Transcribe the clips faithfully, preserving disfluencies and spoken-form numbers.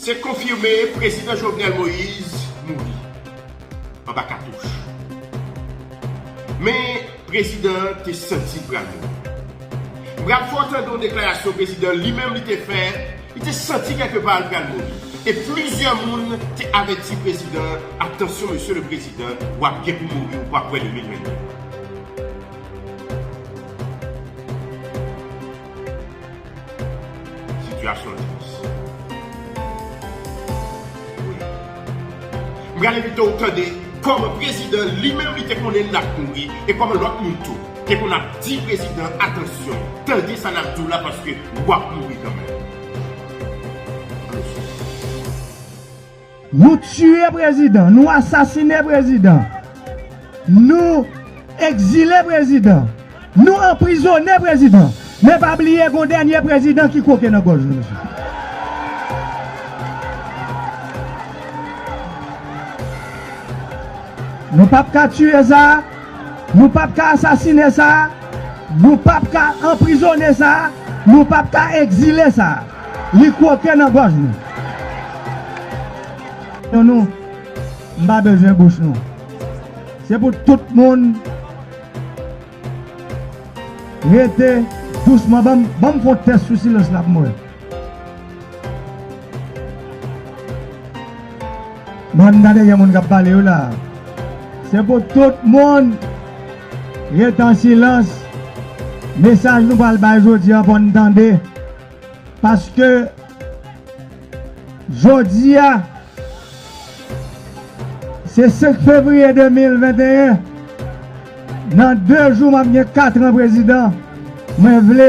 Se konfime, Prezidan Jovenel Moïse mouri anba katouch. Men, prezidan an te santi l pral mouri. M pral fè w tande yon deklarasyon prezidan an li menm li te fè, li te santi kèlke pa l pral mouri. E plizyè moun te avèti prezidan an, atansyon, mesye le prezidan, w ap gen pou mouri, ou p ap wè de mil venn de. Sitiyasyon an tris. Wi. M pral envite w tande kòman prezidan li menm li te konnen l ap mouri e kòman lòt moun tou te konn ap di prezidan, atansyon, tande sa n ap di w la paske w ap mouri kanmenm. Ann swiv. Nou tiye prezidan, nou asasinen prezidan, nou egzile prezidan, nou anprizonnen prezidan. Men pa bliye gon dènye prezidan ki kwoke nan gòj nou, mesye. Nou p ap ka tiye sa, nou p ap ka asasinen sa, nou p ap ka anprizonnen sa, nou p ap ka egzile sa. Li kwoke nan gòj nou. Non, nou, m pa bezwen bouch nou. Se pou tout moun rete dousman. Ban m, ban m fè yon tès sou silans la pou m wè. Bon, m tande gen moun k ap pale yo la. Se pou tout moun rete an silans. Mesaj nou pral bay jodi a, fò n tande. Paske jodi a, se senk fevriye de mil venteyen. Nan de jou, m ap gen kat an prezidan. Mwen vle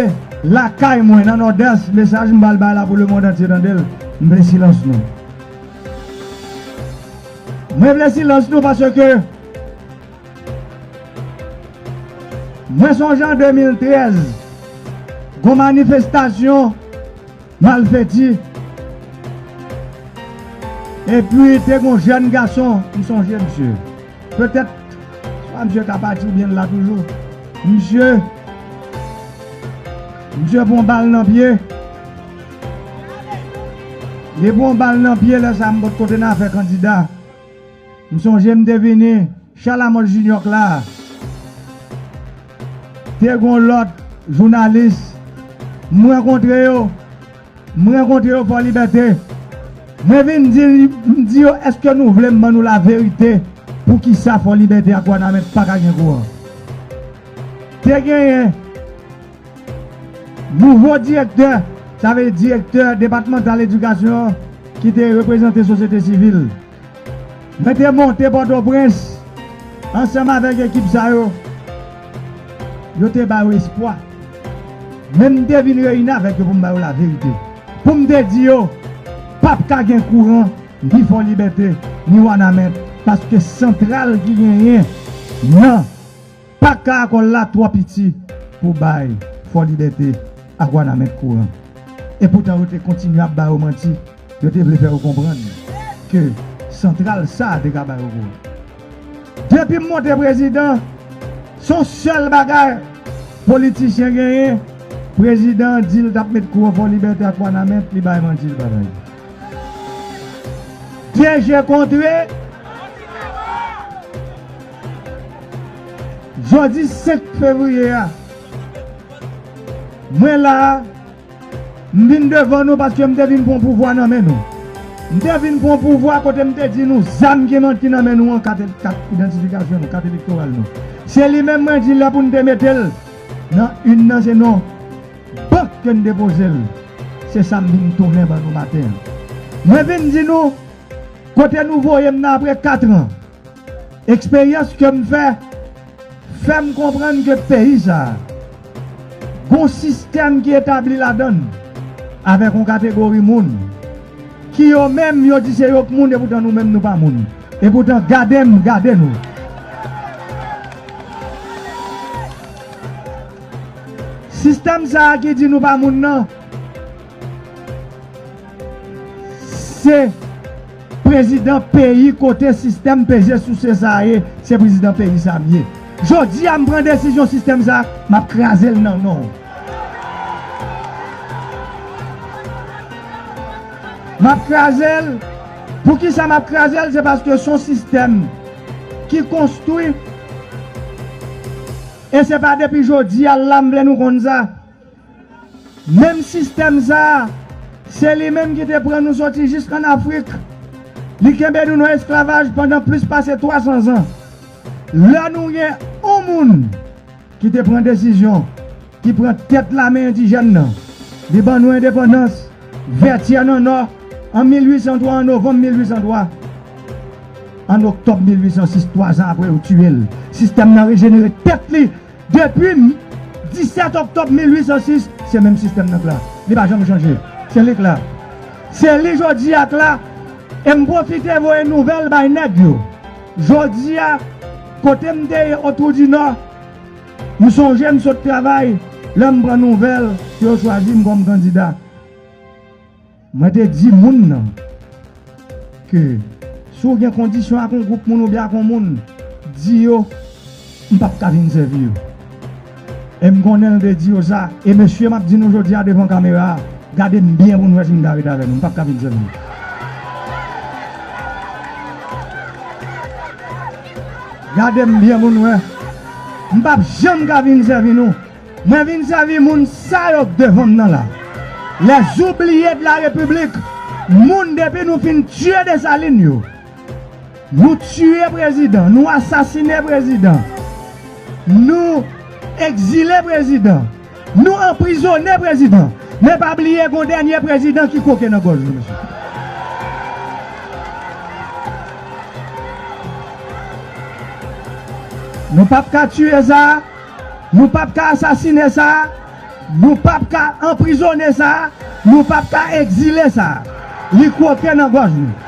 lakay mwen nan Nòdès, mesaj m pral bay la pou lemonn antye tande l. M vle silans nou. Mwen vle silans nou paske mwen sonje an de mil trèz, gon manifestasyon Malfeti. Epi te gon jèn gason, m sonje misye. Petèt, swa misye ka pati oubyen l la toujou. Misye, misye pran bal nan pye. Li pran bal nan pye, lè sa a m pot kote n a fè kandida. M sonje m te vini Chalamont Junior la. Te gon lòt jounalis. M rankontre yo. M rankontre yo Fò Libète. Mwen vin di, m di yo, èske nou vle m ban nou laverite? Poukisa Fò Libète ak Wanament pa ka gen kouran? Te genyen nouvo direktè, sa vle di direktè depatmantal edikasyon an ki te reprezante sosyete sivil. Mwen te monte Pòtoprens ansanm avèk ekip sa yo. Yo te ba yo espwa. Men m te vin reyini avèk yo pou m ba yo laverite. Pou m te di yo, p ap ka gen kouran, ni Fò Libète, ni Wanament, paske santral ki genyen nan Pak Karacol la twò piti pou bay Fò Libète ak Wanament kouran. Epoutan, yo te kontinye ap ba yo manti. Yo te vle fè yo konprann ke santral sa a te ka ba yo kouran. Depi m monte prezidan, se yon sèl bagay politisyen genyen. Prezidan an di l t ap met kouran Fò Libète ak Wanament, li bay manti, li pa bay. De je kontre. Jodi senk fevriye a, mwen la a, m vin devan nou paske m te vin pran pouvwa nan men nou. M te vin pran pouvwa kote m te di nou zam ki nan, ki nan men nou an, kat, kat idantifikasyon nou, kat elektoral nou. Se li menm mwen di lè pou n te mete l nan inn nan, se non bank ke n depoze l. Se sa m vin tounen ban nou maten an. Mwen vin di nou, kote nou voye m nan apre kat an. Eksperyans ke m fè, fè m konprann ke peyi sa a, gon sistèm ki etabli ladan l, avèk yon kategori moun, ki yo menm, yo di se yo k moun, epoutan nou menm, nou pa moun. Epoutan, gade m, gade nou. Sistèm sa a ki di nou pa moun nan, se prezidan peyi kote sistèm peze souse sa a ye, se prezidan peyi sa a m ye. Jodi a, m pran desizyon sistèm sa a, m ap kraze l nan non w. M ap kraze l. Poukisa m ap kraze l? Se paske se yon sistèm ki konstwi. E se pa depi jodi a l la m vle nou konn sa. Menm sistèm sa a, se li menm ki te pran nou soti jiskann Afrik. Li kenbe nou nan esklavaj pandan plis pase twazan zan. Lè nou gen yon moun ki te pran desizyon, ki pran tèt lame endijèn nan, li ban nou endepandans, Vètyè nan Nò, an mil uit san twa, an novanm mil uit san twa. An oktòb mil uit san sis, twazan apre, yo tiye l. Sistèm nan rejenere tèt li. Depi disèt oktòb mil uit san sis, se menm sistèm nan k la. Li pa janm chanje. Se li k la. Se li jodi a k la. E m pwofite voye nouvèl bay nèg yo. Jodi a, kote m te ye Otwou di Nò, m sonje m sot travay, lè m pran nouvèl ke yo chwazi m kòm kandida. Mwen te di moun nan ke si w gen kondisyon ak yon gwoup moun oubyen ak yon moun, di yo m p ap ka vin sèvi yo. E m konnen l te di yo sa. E mesye, m ap di nou jodi a devan kamera a, gade m byen pou n wè si m ka ret avè nou. M p ap ka vin sèvi nou. Gade m byen pou n wè. M p ap janm ka vin sèvi nou. Mwen vin sèvi moun sa yo k devan m nan la. Les oubliés de la République, moun depi nou fin tiye Desalin yo. Nou tiye prezidan, nou asasine prezidan, nou egzile prezidan, nou anprizone prezidan. Men pa bliye gon dènye prezidan ki koke nan gòj nou, mesye. Nou p ap ka tiye sa. Nou p ap ka asasine sa, nou p ap ka anprizone sa, nou p ap ka egzile sa. Li kwoke nan gòj nou.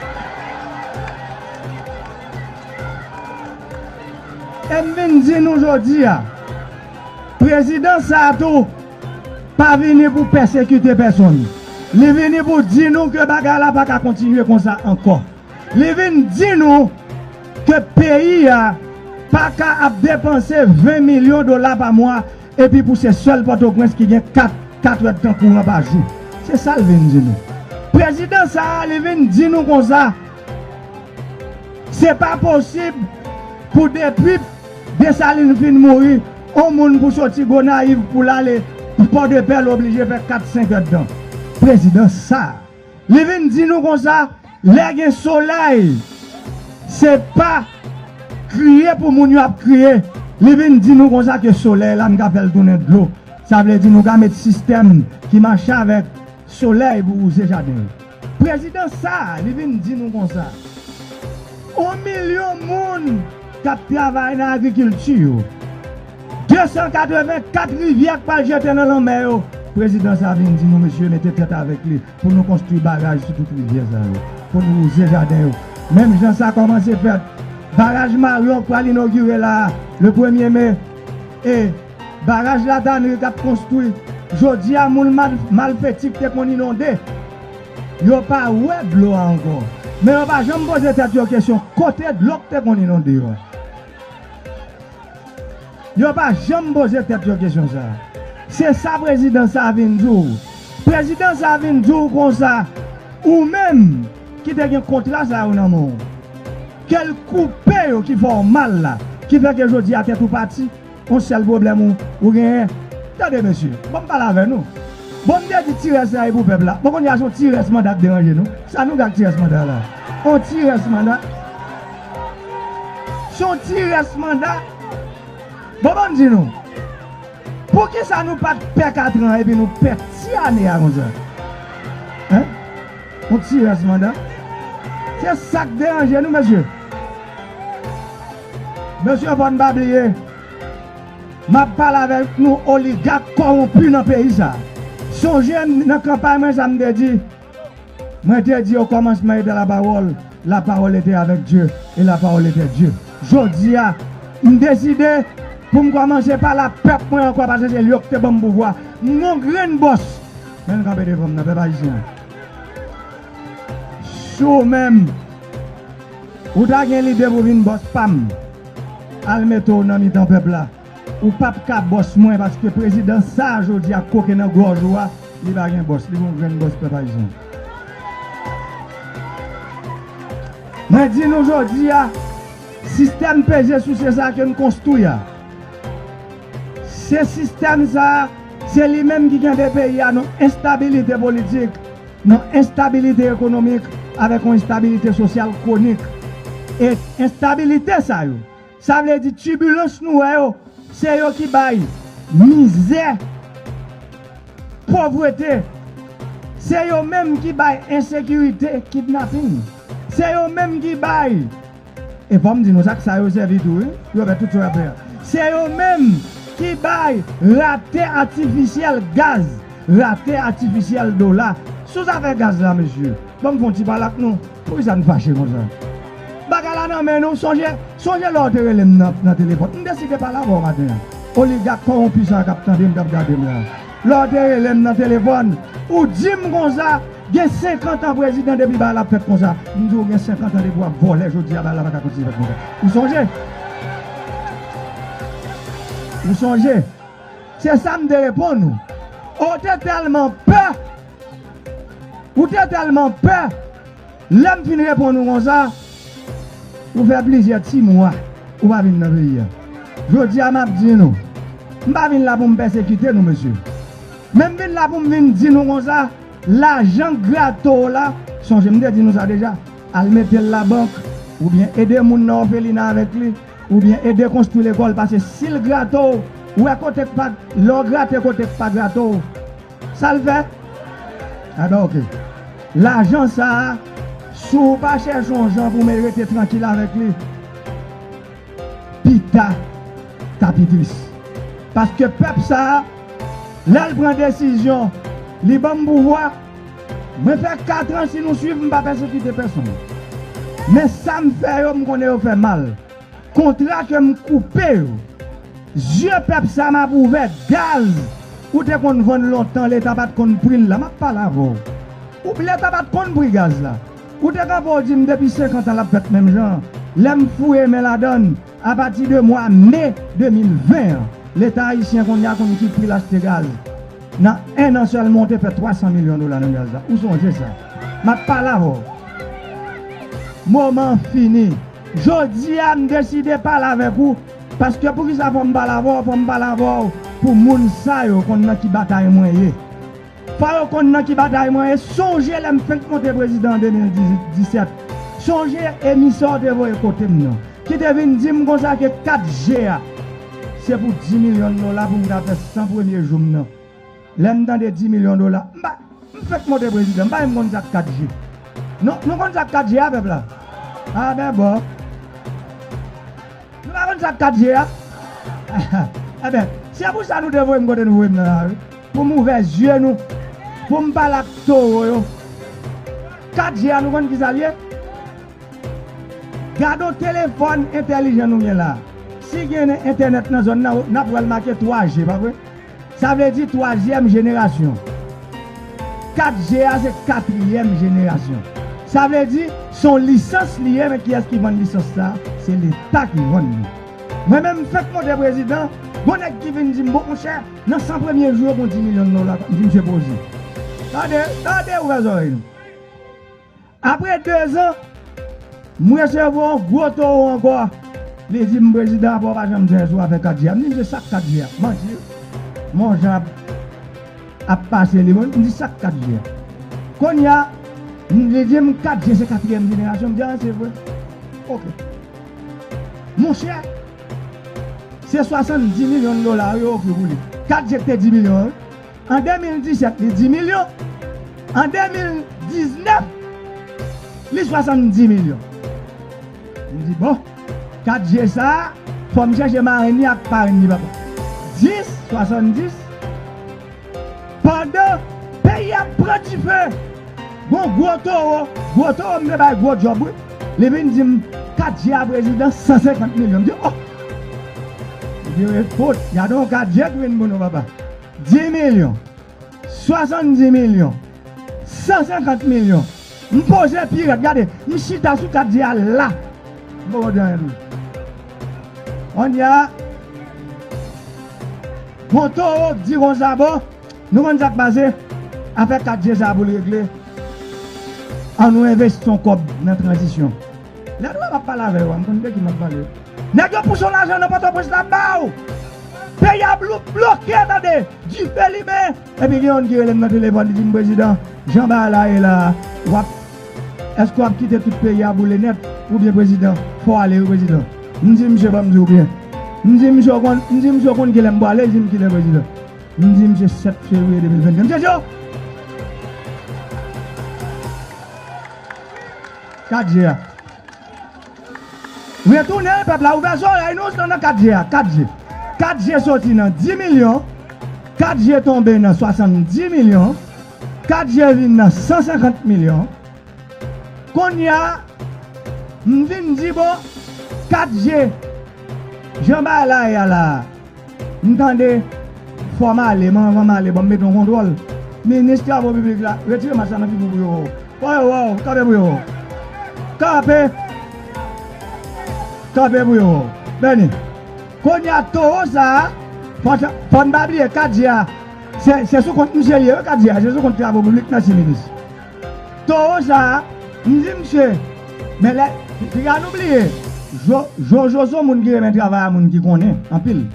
E m vin di nou jodi a, prezidan sa a tou pa vini pou pèsekite pèsonn. Li vini pou di nou ke bagay la pa ka kontinye konsa ankò. Li vin di nou ke peyi a pa ka ap depanse ven milyon dola pa mwa, epi pou se sèl Pòtoprens ki gen kat, kat èdtan kouran pa jou. Se sa l vin di nou. Prezidan sa a, li vin di nou konsa, se pa posib pou depi Desalin fin mouri, yon moun pou soti Gonayiv pou l ale Pòdepè, l oblije fè kat, senk èdtan. Prezidan sa a, li vin di nou konsa, lè gen solèy, se pa kriye pou moun yo ap kriye. Li vin di nou konsa ke solèy la, n ka fè l tounen dlo. Sa vle di nou ka met sistèm ki mache avèk solèy pou wouze jaden yo. Prezidan sa a, li vin di nou konsa, yon milyon moun k ap travay nan agrikilti yo, de san katrevenkat rivyè k pral jete nan lanmè yo. Prezidan sa a vin di nou, mesye, mete tèt avèk li pou nou konstwi baraj sou tout rivyè sa yo, pou nou wouze jaden yo. Menm jan sa kòmanse fèt, baraj Maryon k pral inogire la a, le premye me, e baraj Latanri k ap konstwi. Jodi a, moun mal, malfeti k te konn inonde, yo pa wè dlo a ankò. Men yo pa janm poze tèt yo kesyon, kote dlo k te konn inonde yo a? Yo pa janm poze tèt yo kesyon sa a. Se sa prezidan sa a vin di w. Prezidan sa a vin di w konsa, ou menm ki te gen kontra sa yo nan men w, ke l koupe yo ki fè w mal la, ki fè ke jodi a tèt ou pati, yon sèl pwoblèm ou, ou genyen. Tande, mesye, bon, m pale avè nou. Bon, m te di ti rès la e pou pèp la. Bon, kounye a se yon ti rès manda k deranje nou. Sa nou gen ak ti rès manda la? Yon ti rès manda. Se yon ti rès manda. Bon, ban m di nou, poukisa nou pa t pè katran epi nou pè ti ane a konsa? Hein? Yon ti rès manda. Se sa k deranje nou, mesye. Mesye, fò n pa bliye, m ap pale avèk nou oligak kòwonpi nan peyi sa. Sonje m nan kanpay mwen sa m te di, mwen te di, au commencement était la parole, la parole était avec Dieu, et la parole était Dieu. Jodi a, m deside pou m kòmanse pale a pèp mwen ankò, paske se yo ki te ban m pouvwa. M gon grenn bòs. Men l kanpe devan m nan, pèp ayisyen an. Si w menm, ou ta gen lide pou vin bòs pa m, al mete w nan mitan pèp la. Ou p ap ka bòs mwen, paske prezidan sa a jodi a koke nan gòj ou a, li pa gen bòs, li gon grenn bòs, pèp ayisyen. Mwen di nou jodi a, sistèm peze souse sa ke n konstwi a, se sistèm sa a, se li menm ki kenbe peyi a nan enstabilite politik, nan enstabilite ekonomik, avèk yon enstabilite sosyal kwonik. E enstabilite sa yo, sa vle di tibilans nou wè yo, se yo ki bay mizè, povrete. Se yo menm ki bay ensekirite, kidnaping. Se yo menm ki bay. E fò m di nou sa, sa yo sèvi tou, wi. Yo fè tout sa yo ap fè a. Se yo menm ki bay rate atifisyèl gaz, rate atifisyèl dola. Sou zafè gaz la, mesye, ban m fè yon ti pale ak nou. Poukisa n fache konsa? Bagay la nan men nou, sonje, sonje lè w te rele m nan, nan telefòn. M deside pale avè w maten an. Oligak kòwonpi sa k ap tande m, k ap gade m la. Lè w te rele m nan telefòn, ou di m konsa, gen senkant an prezidan depi bagay la ap fèt konsa. M di w gen senkant an depi w ap vòlè, jodi a bagay la pa ka kontinye fèt konsa. Ou sonje? Ou sonje? Se sa m te reponn ou. Ou te tèlman pè, ou te tèlman pè, lè m fin reponn ou konsa, ou fè plizyè ti mwa ou pa vin nan peyi a. Jodi a, m ap di nou, m pa vin la pou m pèsekite nou, mesye. Men m vin la pou m vin di nou konsa, lajan grato w la, sonje m te di nou sa deja, al mete l labank, oubyen ede moun nan òfelina avèk li, oubyen ede konstwi lekòl, paske si l grato w, ou wè kote k pa, lè w grate kote k pa grato w, sa l fè? Enben, oke. Lajan sa a, si w pa chèche yon jan pou w rete trankil avèk li, pita t ap pi tris. Paske pèp sa a, lè l pran desizyon, li ban m pouvwa, mwen fè kat an, si nou swiv, m pa pèsekite pèsonn. Men sa m fè yo, m konnen yo fè mal. Kontra ke m koupe yo. Zye pèp sa m ap ouvè, gaz ou te konn vann lontan, Leta pa t konn pri l la, m ap pale avè w. Ou, Leta pa t konn pri gaz la. Ou te kanpe w di m depi senkant an l ap fèt menm jan. Lè m foure men ladann, apati de mwa me de mil ven an, Leta ayisyen kounye a konn ki pri l achte gaz. Nan en an sèlman, w te fè twa san milyon dola nan gaz la. Ou sonje sa? M ap pale avè w. Moman an fini. Jodi a, m deside pale avèk ou. Paske poukisa fò m pale avè w? Fò m pale avè w pou moun sa yo konn nan ki batay mwen ye. Fò yo konn nan ki batay mwen ye. Sonje lè m fenk monte prezidan an de mil disèt. Sonje emisè w te voye kote m nan, ki te vin di m konsa ke kat G a, se pou dis milyon dola pou m ta fè san premye jou m nan. Lè m tande dis milyon dola, m pa, m fèk monte prezidan, m pa menm konn sa k kat G. Nou, nou konn sa k kat G a, pèp la? A ben bon. Nou pa konn sa k kat G a? Enben, se pou sa nou te voye m kote nou voye m nan la, wi. Pou m ouvè zye nou, pou m pale ak towo yo. Kat G a, nou konn ki sa l ye? Gade yon telefòn entèlijan nou gen la. Si gen entènèt nan zòn nan, n ap wè l make twa G, pa vre? Sa vle di twazyèm jenerasyon. Kat G a se katriyèm jenerasyon. Sa vle di, se yon lisans li ye, men kiyès ki vann lisans sa a? Se Leta ki vann li. Mwen menm, m fèk monte prezidan, gon nèg ki vin di m, bon, monchè, nan san premye jou yo, gon dis milyon dola, m di, misye poze. Tande, tande, ouvè zòrèy nou. Apre dezan, m resevwa yon gwo towo ankò. Li di m, prezidan, apa w pa janm di anyen sou afè kat G a? M di, misye, sa k kat G a? Manti wi. Men yon jan ap, ap pase li, mwen, m di, sa k kat G a? Kounye a, m, li di m, kat G se katriyèm jenerasyon. M di, a, se vre. Oke. Monchè, se swasanndis milyon dola yo ofri pou li. Kat G te dis milyon an, wi. An de mil disèt, li dis milyon. An de mil diznèf, li swasanndis milyon. M di, bon, kat G sa a, fò m chèche marenn li ak parenn li, papa. Dis, swasanndis, pandan peyi a ap pran dife, gon gwo towo, gwo towo m te bay gwo djòb, wi. Li vin di m, kat G a prezidan, san senkant milyon. M di, oh! M di, wi, fout, gade yon kat G ki vin pou nou, papa. Dis milyon, swasanndis milyon, san senkant milyon. M poze pi rèd, gade, m chita sou kat G a la. M poko di anyen tou. Kounye a, gon towo k di konsa, bon, nou konn sa k pase? Afè kat G sa a pou l regle, ann nou envesti yon kòb nan tranzisyon. Lè nou wè m ap pale avè yo a, m konn de ki m ap pale. Nèg yo pouse yon lajan nan Pòtoprens la ba w. Peyi a blo-, bloke, tande. Dife limen. Epi gen youn ki rele m nan telefòn, li di m, "Prezidan, jan bagay la ye la a, w ap, èske w ap kite tout peyi a boule nèt? Oubyen, prezidan, fò w ale wi, prezidan." M di misye, "Ban m di w byen." M di misye, "W konn, m di misye, w konn kilè m pwale?" Li di m, "Kilè, prezidan?" M di misye, "Sèt fevriye de mil venn de." Misye di, "O!" Kat je a. Retounen, pèp la, ouvè zòrèy nou, se nan kat je a, kat je. Kat je soti nan dis milyon, kat je tonbe nan swasanndis milyon, kat je vin nan san senkant milyon. Kounye a, m vin di, bon, kat je, jan bagay la ye a la a, m tande, fò m ale, men anvan m ale, ban m mete yon kontwòl. Minis Travo Piblik la, retire mask la nan figi w pou yo wè w. Fò yo wè w, kanpe pou yo wè w. Kanpe. Kanpe pou yo wè w. Beni. Kounye a, towo sa a, fò, fò n pa bliye, kat je a, se, se sou kont misye l ye, wi, kat je a, se sou kont Travo Piblik, mèsi, minis. Towo sa a, m di misye, men lè, piga nou bliye, Jo-, Jojo se yon moun ki renmen travay a moun ki konnen anpil.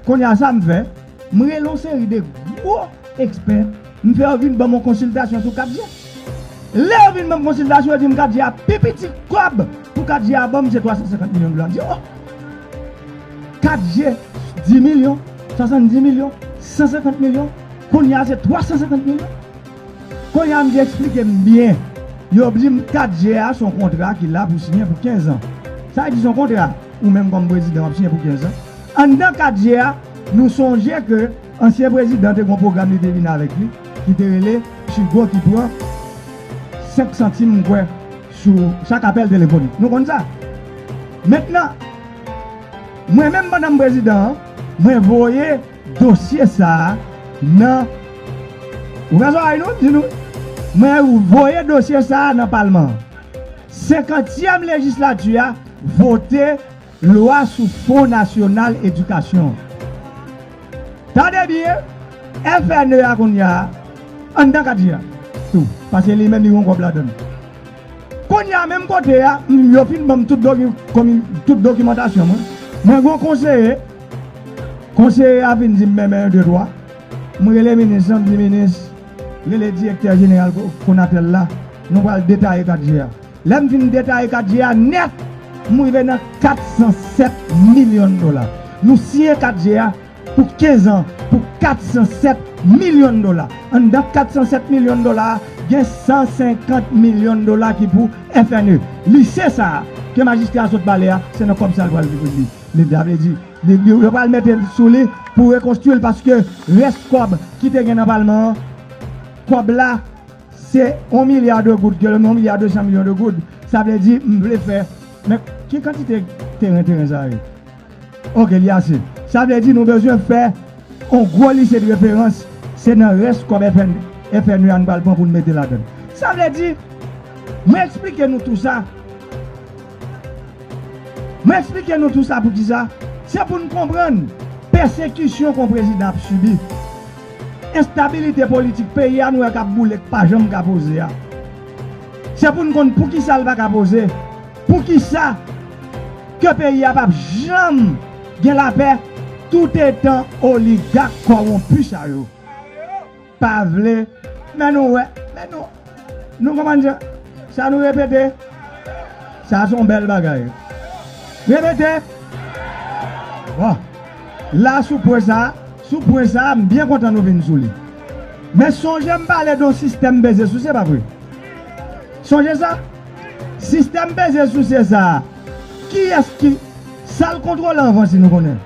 Kounye a sa m fè, m rele yon seri de gwo ekspè, m fè yo vin ban m yon konsiltasyon sou kat je. Lè yo vin ban m konsiltasyon, yo di m kat je a pi piti kòb pou kat je a ban m se twa san senkant milyon dola. M di, o! Kat je, dis milyon, swasanndis milyon, san senkant milyon, kounye a se twa san senkant milyon. Kounye a, m di eksplike m byen. Yo di m kat je a se yon kontra ki la pou siyen pou kenz an. Sa vle di se yon kontra, ou menm kòm prezidan w ap siyen pou kenz an. Anndan kat je a, nou sonje ke ansyen prezidan te gen yon pwogram li te vin avèk li, ki te rele Chigo ki pran senk santim, m kwè, sou chak apèl telefonik. Nou konn sa. Mentnan, mwen menm pandan m prezidan an, mwen voye dosye sa a nan, ouvè zòrèy nou, di nou, mwen voye dosye sa a nan palman an. Senkantyèm lejislati a vote lwa sou Fon Nasyonal Edikasyon. Tande byen, F N E a kounye a, anndan kat je a tou, paske li menm li gen yon kòb ladan l. Kounye a, menm kote a, m, yo fin ban m tout doki-, komi-, tout dokimantasyon mwen. Mwen gen yon konseye, konseye a vin di m, men, men, yon, de, twa. M rele minis lan, m di, minis, rele direktè jeneral Ko-, Konatel la, nou pral detaye kat je a. Lè m fin detaye kat je a nèt, m rive nan kat san sèt milyon dola. Nou siyen kat je a pou kenz an, pou kat san sèt milyon dola. Anndan kat san sèt milyon dola a, gen san senkant milyon dola ki pou F N E. Lise sa a, ke majistra a sot pale a, se nan kòb sa a l pral li, li, li, sa vle di, li, li, yo pral mete l sou li pou rekonstwi l, paske rès kòb ki te gen nan palman an, kòb la, se yon milya de goud, ke yon milya de san milyon de goud. Sa vle di, m vle fè, men ki kantite teren, teren sa ye? Oke, li ase. Sa vle di nou bezwen fè yon gwo lise de referans, se nan rès kòb F N, F N E a nou pral pran pou n mete ladan l. Sa vle di, mwen eksplike nou tou sa. Mwen eksplike nou tou sa poukisa. Se pou n konprann pèsekisyon ke yon prezidan ap sibi. Enstabilite politik peyi a nou wè k ap boule, k pa janm ka poze a. Se pou n konn poukisa l pa ka poze. Poukisa ke peyi a p ap janm gen lapè toutetan oligak kòwonpi sa yo pa vle, men nou wè, men nou, nou konprann jan, sa nou repete, sa se yon bèl bagay. Repete. Bon. La, sou pwen sa, sou pwen sa, m byen kontan nou vin sou li. Men sonje m pale de yon sistèm peze souse, pa vre? Sonje sa? Sistèm peze souse sa a, kiyès ki, sa l kontwole anvan si nou konnen?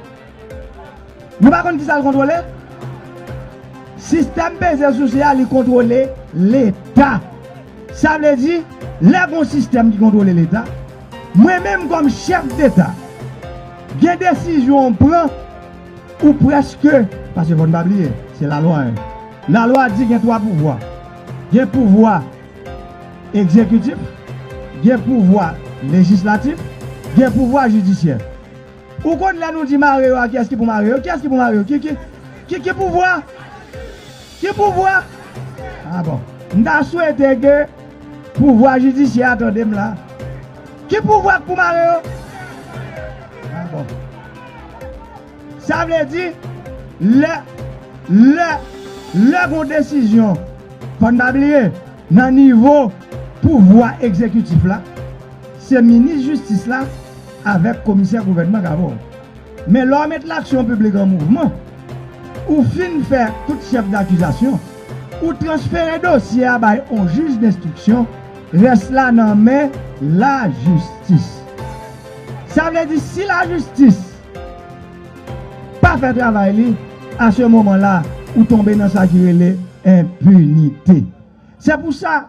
Nou pa konn kisa l kontwole? Sistèm peze souse a, li kontwole Leta. Sa vle di, lè gon sistèm ki kontwole Leta, mwen menm kòm chèf Deta, gen desizyon w pran, ou prèske, paske fò n pa bliye, se lalwa, en. Lalwa di gen twa pouvwa. Gen pouvwa egzekitif, gen pouvwa lejislatif, gen pouvwa jidisyè. Ou konn lè nou di mare yo a, kiyès ki pou mare yo? Kiyès ki pou mare yo? Ki, ki, ki, ki pouvwa? Ki pouvwa? A bon. M ta swete ke pouvwa jidisyè a tande m la. Ki pouvwa k pou mare yo? Ah bon. Sa vle di, lè, lè, lè gon desizyon, fò n pa bliye, nan nivo pouvwa egzekitif la, se minis jistis la avèk komisè gouvènman k avè w. Men lè w met laksyon piblik an mouvman, ou fin fè tout chèf dakizasyon, ou transfere dosye a bay on jij denstriksyon, rès la nan men lajistis. Sa vle di, si lajistis pa fè travay li, a se moman la, ou tonbe nan sa ki rele enpinite. Se pou sa,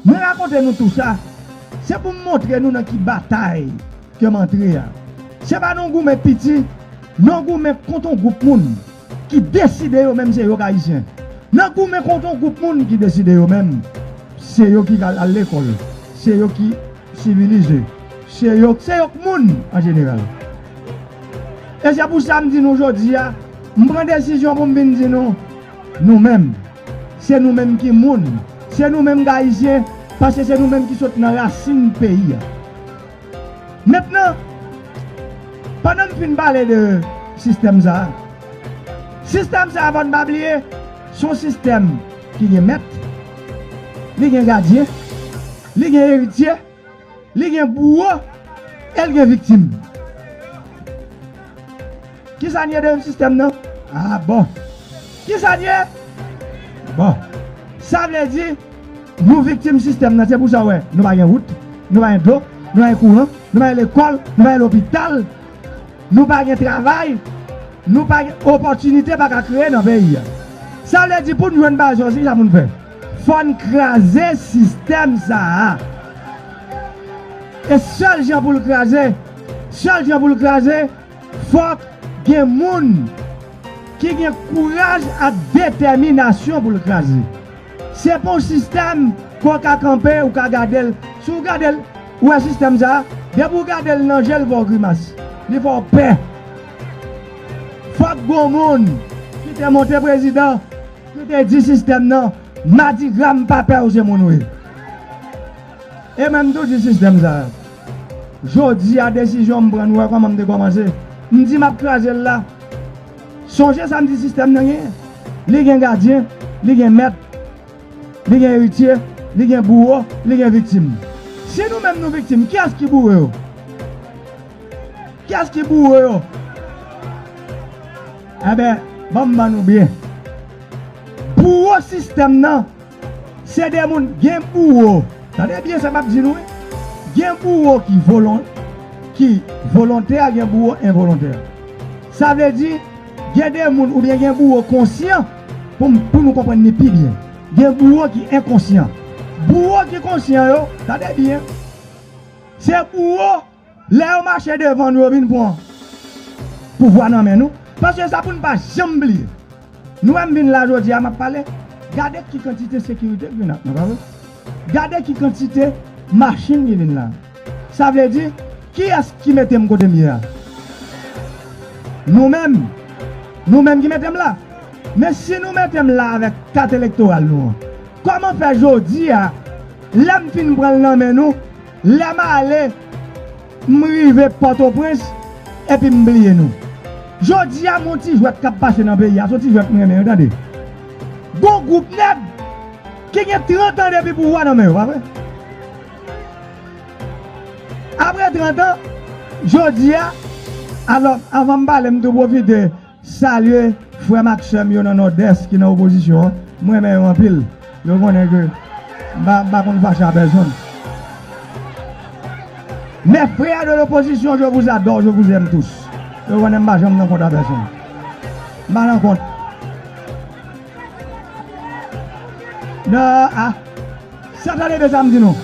mwen rakonte nou tou sa, se pou m montre nou nan ki batay ke m antre a. Se pa nan goumen piti, nan goumen kont on gwoup moun ki deside yo menm se yo k Ayisyen. Nan goumen kont on gwoup moun ki deside yo menm se yo ki al, al lekòl, se yo ki sivilize, se yo, se yo k moun an jeneral. E se pou sa m di nou jodi a, m pran desizyon pou m vin di nou, nou menm, se nou menm ki moun, se nou menm k Ayisyen, paske se nou menm ki sot nan rasin peyi a. Mentnan, pandan m fin pale de sistèm sa a, sistèm sa a, fò n pa bliye, se yon sistèm ki gen mèt, li gen gadyen, li gen eritye, li gen bouwo, e l gen viktim. Kisa n ye de sistèm nan? Ah bon. Kisa n ye? Bon. Sa vle di, nou viktim sistèm nan. Se pou sa w wè, nou pa gen wout, nou pa gen dlo, nou pa gen kouran, nou pa gen lekòl, nou pa gen lopital, nou pa gen travay, nou pa gen opòtinite pa ka kreye nan peyi a. Sa vle di pou n jwenn bagay sa yo, se kisa pou n fè? Fò n kraze sistèm sa a. E sèl jan pou l kraze, sèl jan pou l kraze, fòk gen moun ki gen kouraj ak detèminasyon pou l kraze. Se pa yon sistèm ke w ka kanpe, ou ka gade l. Si w gade l, ou wè sistèm sa a, depi w gade l nan je l fè w grimas. Li fè w pè. Fòk gon moun ki te monte prezidan, ki te di sistèm nan, madigra m pa pè w, se moun ou ye. E mwen m tou di sistèm sa a. Jodi a desizyon m pran, nou wè kòman m te kòmanse. M di m ap kraze l la. Sonje sa m di sistèm nan genyen. Li gen gadyen, li gen mèt, li gen eritye, li gen bouwo, li gen viktim. Si nou menm nou viktim, kiyès ki bouwo yo? Kiyès ki bouwo yo? Enben, ban m ban nou byen. Bouwo sistèm nan, se de moun gen bouwo. Tande byen sa m ap di nou, wi. Gen bouwo ki volon, ki volontè, gen bouwo envolontè. Sa vle di, gen de moun oubyen gen bouwo konsyan, pou m, pou nou konprann li pi byen. Gen bouwo ki enkonsyan. Bouwo ki konsyan yo, tande byen, se bouwo, lè yo mache devan nou, yo vin pran pouvwa nan men nou. Paske sa pou n pa janm bliye. Nou wè m vin la jodi a, m ap pale. Gade ki kantite sekirite ki vin ak nou, pa vre? Gade ki kantite machin ki vin la. Sa vle di, kiyès ki mete m kote m ye a? Nou menm. Nou menm ki mete m la. Men si nou mete m la avèk kat elektoral nou an, kòman fè jodi a, lè m fin pran l nan men nou, lè m ale, m rive Pòtoprens, epi m bliye nou? Jodi a, m yon ti jwèt k ap pase nan peyi a, se yon ti jwèt m renmen, wi, tande. Gon gwoup nèg ki gen trant an depi pouvwa nan men yo, pa vre? Apre trant an, jodi a, alò, anvan m pale, m tou pwofite salye frè m ak sè m yo nan Nòdès ki nan opozisyon an. M renmen yo anpil. Yo konnen ke m pa, m pa konn fache a pèsonn. Mes frères de l'opposition, je vous adore, je vous aime tous. Yo konnen m pa janm nan kont a pèsonn. M pa nan kont. Nan, a, sa tande byen sa m di nou.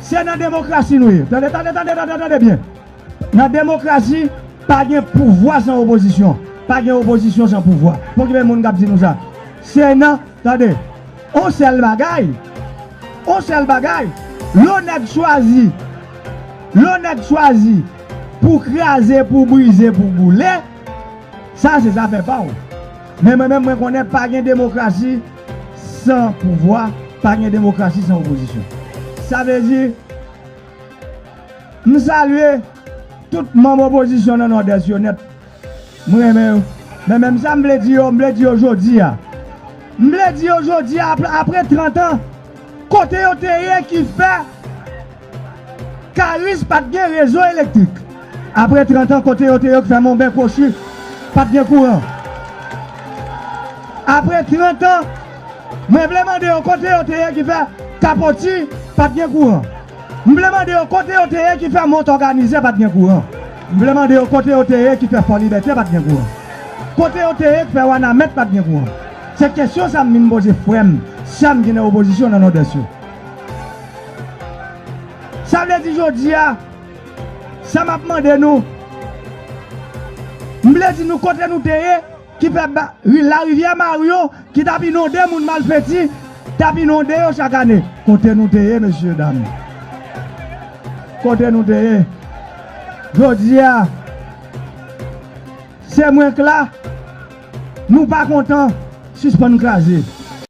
Se nan demokrasi nou ye. Tande, tande, tande, tande, tande byen. Nan demokrasi, pa gen pouvwa san opozisyon. Pa gen opozisyon san pouvwa. Poko gen moun k ap di nou sa. Se nan, tande, on sèl bagay, on sèl bagay, lè on nèg chwazi, lè on nèg chwazi pou kraze, pou brize, pou boule, sa se zafè pa w. Men mwen menm, mwen konnen pa gen demokrasi san pouvwa, pa gen demokrasi san opozisyon. Sa vle di, M salye tout manm opozisyon nan Nòdès yo nèt. M renmen yo. Men menm sa m vle di yo, m vle di yo jodi a. M vle di yo jodi a, apre, apre trant an, kote yo te ye ki fè Karis pa t gen rezo elektrik? Apre trant an, kote yo te ye ki fè Monben Kwochi pa t gen kouran? Apre trant an, mwen vle mande yo kote yo te ye ki fè Kapoti pa t gen kouran? M vle mande yo kote yo te ye ki fè Mont Òganize pa t gen kouran? M vle mande yo kote yo te ye ki fè Fò Libète pa t gen kouran? Kote yo te ye ki fè Wanament pa t gen kouran? Se kesyon sa m vin poze frè m, sè m ki nan opozisyon nan Nòdès yo. Sa vle di jodi a, sa m ap mande nou, m vle di nou kote nou te ye, ki fè ba, ri, larivyè Maryon, ki t ap inonde moun Malfeti, t ap inonde yo chak ane. Kote nou te ye, mesye dam? Kote nou te ye? Jodi a, se mwen k la, nou pa kontan, sispann kraze.